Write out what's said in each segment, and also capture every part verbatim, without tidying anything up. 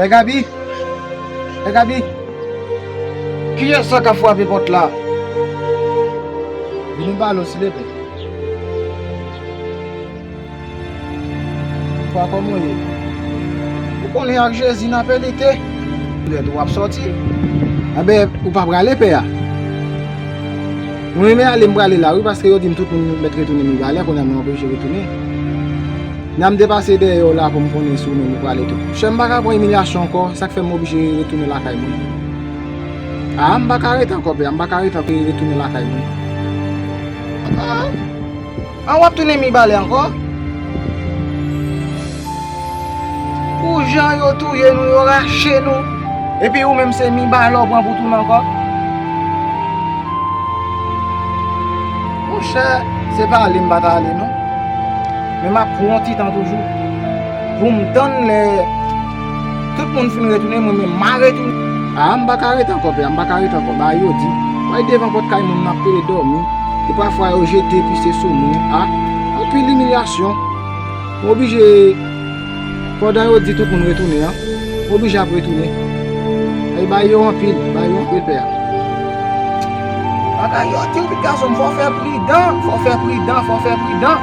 Pè Gaby! Pè Gaby! Kiyès sa k ap frape pòt la? Vini m pale w silvouplè. Pwa, kòman w ye? Ou konnen ak Jezi n ap elite. Lè tou w ap sòti. Enben, ou pa prale pè a? Mwen menm ale m prale la wi, paske yo di m tout moun mèt retounen Mibalè, kounye a mwen oblije retounen. Nan m te pase dèyè w la pou m konnen si w menm ou prale tou. Chè m pa ka pran imilyasyon ankò, sa k fè m oblije retounen lakay mwen. A, m pa ka rete ankò pè a, m pa ka rete ankò retounen lakay mwen. A, a w ap tounen Mibalè ankò? Pou jan yo touye nou, yo rache nou. Epi ou menm se Mibalè w pran pou tounen ankò? Monchè, se pa ale m pa t ale non. Men m ap pran yon ti tan toujou. Pou m tann lè tout moun fin retounen, mwen menm m a retounen. A, m pa ka rete ankò pè a, m pa ka rete ankò. Bagay yo di. Mwen devan pòt kay moun m ap pede dòmi. E pafwa yo jete pise sou mwen. A, anpil imilyasyon. M oblije, pandan yo di tout moun retounen an, m oblije ap retounen. Ay, bay yo anpil, bay yo anpil pè a. Bagay yo di w, pitit gason m, fò w fè pridan, fò w fè pridan, fò w fè pridan.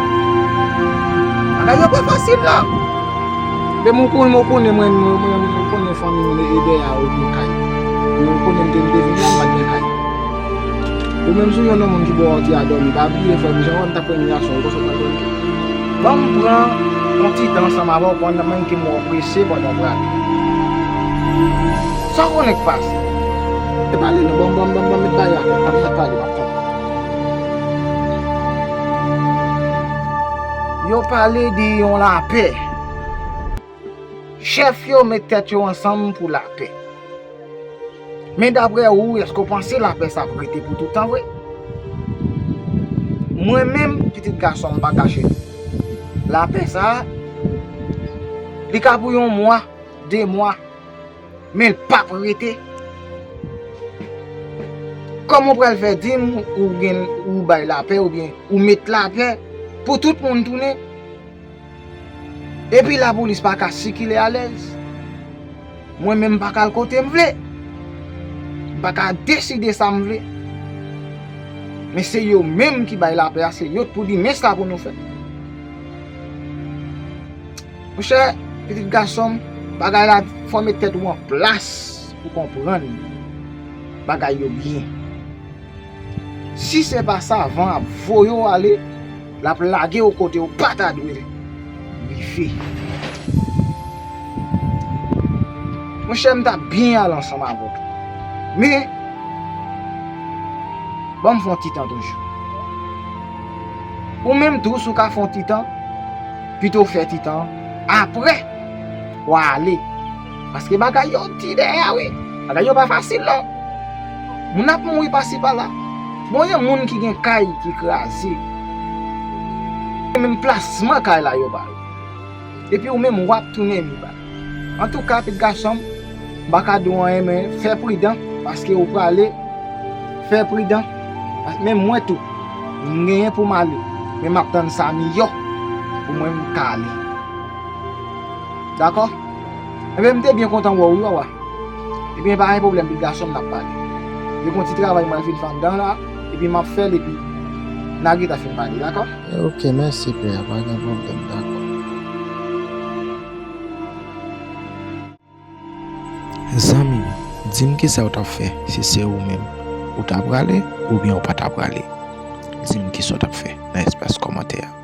Bagay yo pa fasil non. Men mwen konnen, mwen konnen, mwen, mwen, mwen, mwen konnen fanmi mwen e dèyè a yo gen kay. Mwen konnen m te, m te vin la, m pa t gen kay. Ou menm si w jwenn yon moun ki ba w ti a dòmi, pa bliye frè m, jan w wè m t ap pran imilyasyon, ou konsa w pral pran tou. Ban m pran yon ti tan ansanm avè w pandan menm ke m wè w prese pandan w prale. Sa w konnen k pase? E pale non, ban m, ban m, ban m, ban m met bagay atè, ban m met pale, w ap tann. Yo pale de yon lapè. Chèf yo met tèt yo ansanm pou lapè. Men daprè ou, èske w panse lapè sa ap rete pou tout tan vre? Mwen menm, pitit gason m, pa kache nou. Lapè sa, li ka pou yon mwa, de mwa, men l p ap rete. Kòman w pral fè di m ou gen, ou bay lapè oubyen ou met lapè pou tout moun tounen? Epi lapolis pa ka sikile alèz. Mwen menm m pa ka al kote m vle. M pa ka deside sa m vle. Men se yo menm ki bay lapè a, se yo k pou di men sa pou nou fè. Monchè, pitit gason m, bagay la, fò w met tèt ou an plas pou konprann bagay yo byen. Si se pa sa, van ap voye w ale, l ap lage w kote w pa ta dwe rive. Monchè, m t ap byen al ansanm avè w tou. Men, ban m fè yon ti tan toujou. Ou menm tou, si w ka fè yon ti tan, pito w fè ti tan, apre, w a ale. Paske bagay yo di dèyè a, wi. Bagay yo pa fasil, non. Moun ap mouri pasi pala. Bon, gen moun ki gen kay ki kraze. Menm plasman kay la, yo ba yo. Epi ou menm, w ap tounen Mibalè. Antouka, pitit gason m, m pa ka di w anyen, men fè pridan, paske ou prale, fè pridan. Menm mwen tou, m genyen pou m ale, men m ap tann sa miyò pou mwen m ka ale. Dakò? Enben, m te byen kontan wè w, wi, Wawa. Ebyen, pa gen pwoblèm, pitit gason m, n ap pale. Gen yon ti travay m pral fin fè anndan la, epi m ap fè l, epi n a gentan fin pale, dakò? Ok, mèsi, pè a, pa gen pwoblèm, dakò. Zanmi m, di m kisa w t ap fè si se ou menm. Ou ta prale oubyen ou pa ta prale? Di m kisa w t ap fè nan espas kòmantè a.